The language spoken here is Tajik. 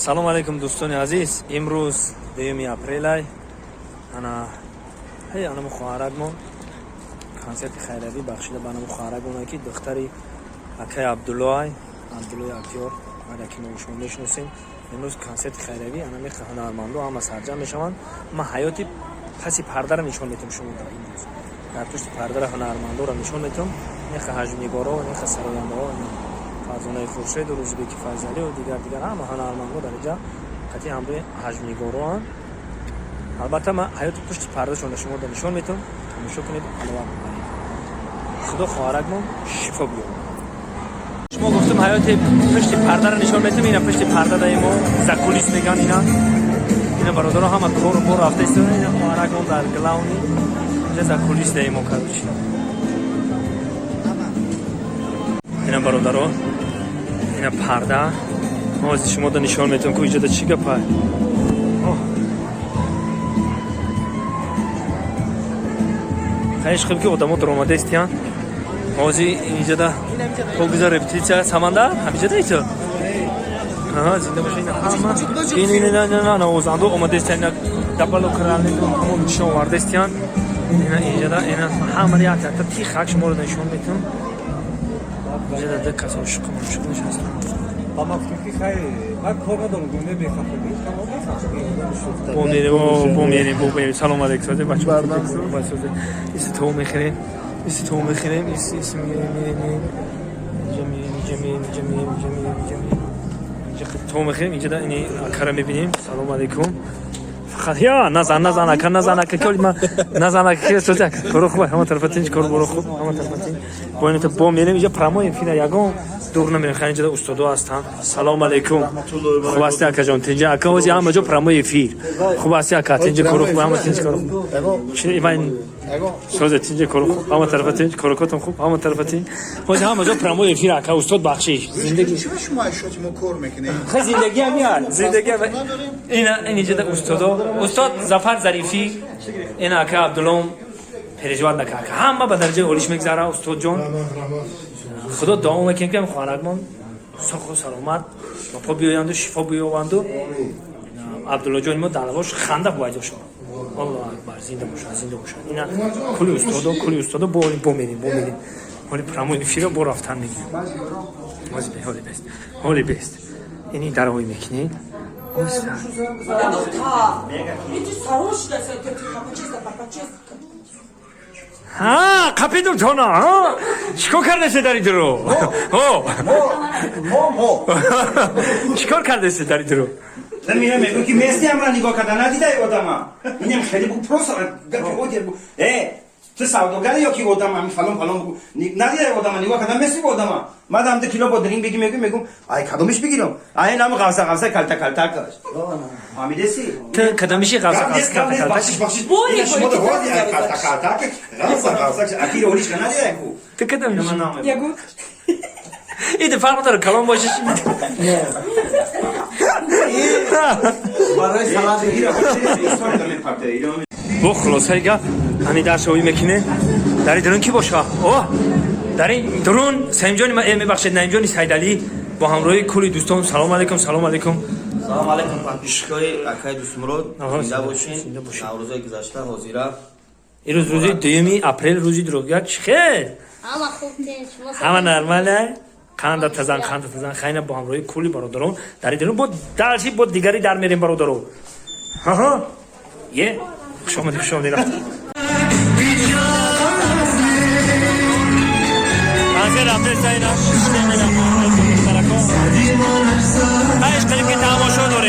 Салом алейкум, дӯстони азиз. Имрӯз 2 апрелай. Ана ҳей, анаму хоҳаракмон консерти хайравӣ бахшида ба анаму хоҳаракмон, ки духтари акаи Абдуллоай, Абдуллои актёр, ҳар ки мо шумо мешиносем. Имрӯз консерти хайравӣ, анами ҳунармандо ҳама сарҷамъ мешаванд. Ман ҳаёти паси пардара нишон метавам шумо дар имрӯз. Дар пушти пардара ҳунармандоро нишон метавам. Неха ҳаҷмнигоро, неха сарояндаҳо, Фарзонаи Хуршеду, Рӯзбеки Файзалиу, дигар дигар ҳама ҳунармандо дар инҷа қатъи ҳамроҳи ҳаҷмнигороанд. Албатта, ман ҳаёти пушти пардашонро шумо нишон метавам. Тамошо кунед, алова бибаред. Худо хоҳаракмон шифо биёрад. Шумо гуфтум, ҳаёти пушти пардаро нишон метавам. Ина пушти парда даи мо, закулис меган. Ина бародаро, ҳама кору бор рафта истода. Ина хоҳаракмон дар главный инҷа закулис даи мо, короче. Ина бародаро, ина парда. Мо ҳозир шумо да нишон метавам, ку иҷода чӣ гапа. Хайш хуб, ки одамо даромадаистиян. Ҳозир инҷода хуб бизор, репетитсия саманда ҳамиҷода ито. Аҳа, зинда боша. Ина ҳама ин ин ина ина навозандо омадаистиян, ина дабало кралнито ҳамо нишон овардаистиян. Ина инҷода ина ҳама як якта тихак шуморо нишон метавам. Инҷода ду кас ошиқу мошиқ нишастанд. Ба ман гуфтем, ки хай, ман кор надорам, гуфтем, бехафагӣ, тамом, бехафагӣ. Бо мерем, бо мерем, бо мерем. Салом алейкум, созе бача. Созе. Иси то мехӯрем. Иси то мехӯрем, иси иси мерем, мерем, мерем. Инҷа мерем, инҷа мерем, инҷа мерем, инҷа мерем, инҷа мерем. Инҷа то мехӯрем, инҷа да ини акара мебинем. Салом алейкум. Фақат я назан, назан, ака, назан, ака, ки ма назан, ака, ки созе, ака. Коро хуб, ҳама тарафа тинч, кор боро хуб, ҳама тарафа тинч. Бо ин бо мерем инҷа прямой эфира, ягон дур намерем. Хай, инҷа устодо ҳастанд. Салом алейкум. Хуб ҳасти, акаҷон, тинҷа, ака, ҳози ҳама ҷо прямой эфир. Хуб ҳасти, ака, тинҷа, коро хуб, ҳама тинч, коро хуб. Чи иван созе, тинҷа, коро хуб, ҳама тарафа тинч, корокотон хуб, ҳама тарафа тинч. Ҳози ҳама ҷо прямой эфир, ака, устод, бахшиш. Зиндагӣ. Чӣ шумо ашёти мо кор мекунед? Хай, зиндагӣ ҳам я, зиндагӣ ҳам. Ина ин инҷа устодо, устод Зафар Зарифӣ, ина ака Абдуллом, переживать нака, ака, ҳама ба дараҷаи олиш мегзара, устодҷон. Худо дуо мекунем, ки хоҳаракмон соху саломат ба по биёянду, шифо биёванду. Абдуллоҷони мо далавош ханда бояд шавад. Аллоҳу акбар, зинда бошад, зинда бошад. Ина кули устодо, кули устодо, бо бо мерем, бо мерем. Ҳоли прямой эфира бо рафтан мегирем. Ҳози бе, ҳоли бест, ҳоли бест. Ини дарои мекунед. Оста. Иди сарушка, папа чисто. Ҳа, қапидум тона, ҳа? Чикор кардасе дар идро? Ҳо. Мо. Чикор кардасе дар идро? Мира мегӯ, ки мести амра нигоҳ карда надидай одама. Инам хеле бу, просто гапи одия бу. Э, ту савдогари ё ки одама ами фалон фалон бу. Надидай одама нигоҳ карда мести бу одама. Ман дам 2 кило бодринг беги, мегӯ, мегӯм, ай кадомиш бигирам? Ай нам ғавса ғавса калта калта каш. Фаҳмидеси? Ту кадамиши ғавса ғавса калта калта? Бахшиш, бахшиш. Боли, Ина шумо боли, да води ай калта калта калта ғавса ғавса акири олиш надидай ку. Ту кадамиши? Ягон. Иди фарқ дора, калон боши. Барои салат. Бо хулосаи гап, ҳами дарсоӣ мекунем. Дар ин дурун ки боша? О, дар ин дурун Саимҷони ма, мебахшед, Наимҷони Сайдалӣ бо ҳамроҳии кулли дӯстон. Салом алейкум, салом алейкум. Салом алейкум, подписчикои акаи Дӯстмурод. Аҳа, зинда бошин. Зинда бошин. Наврӯзои гузашта, ҳозира. Ирӯз рӯзи 2 апрел, рӯзи дурӯғгар. Чӣ хел? Ҳама хуб, тинч. Шумо? Ҳама нормале? Қанда тазан, қанда тазан. Хайна, бо ҳамроҳии кулли бародарон дар ин дурун бо дарси бо дигари дар мерем, бародаро. Ҳаҳа. Е, хуш омадӣ, хуш омадӣ, рафт. Консерт рафта, ина. Хайш, қариб ки тамошо дорем.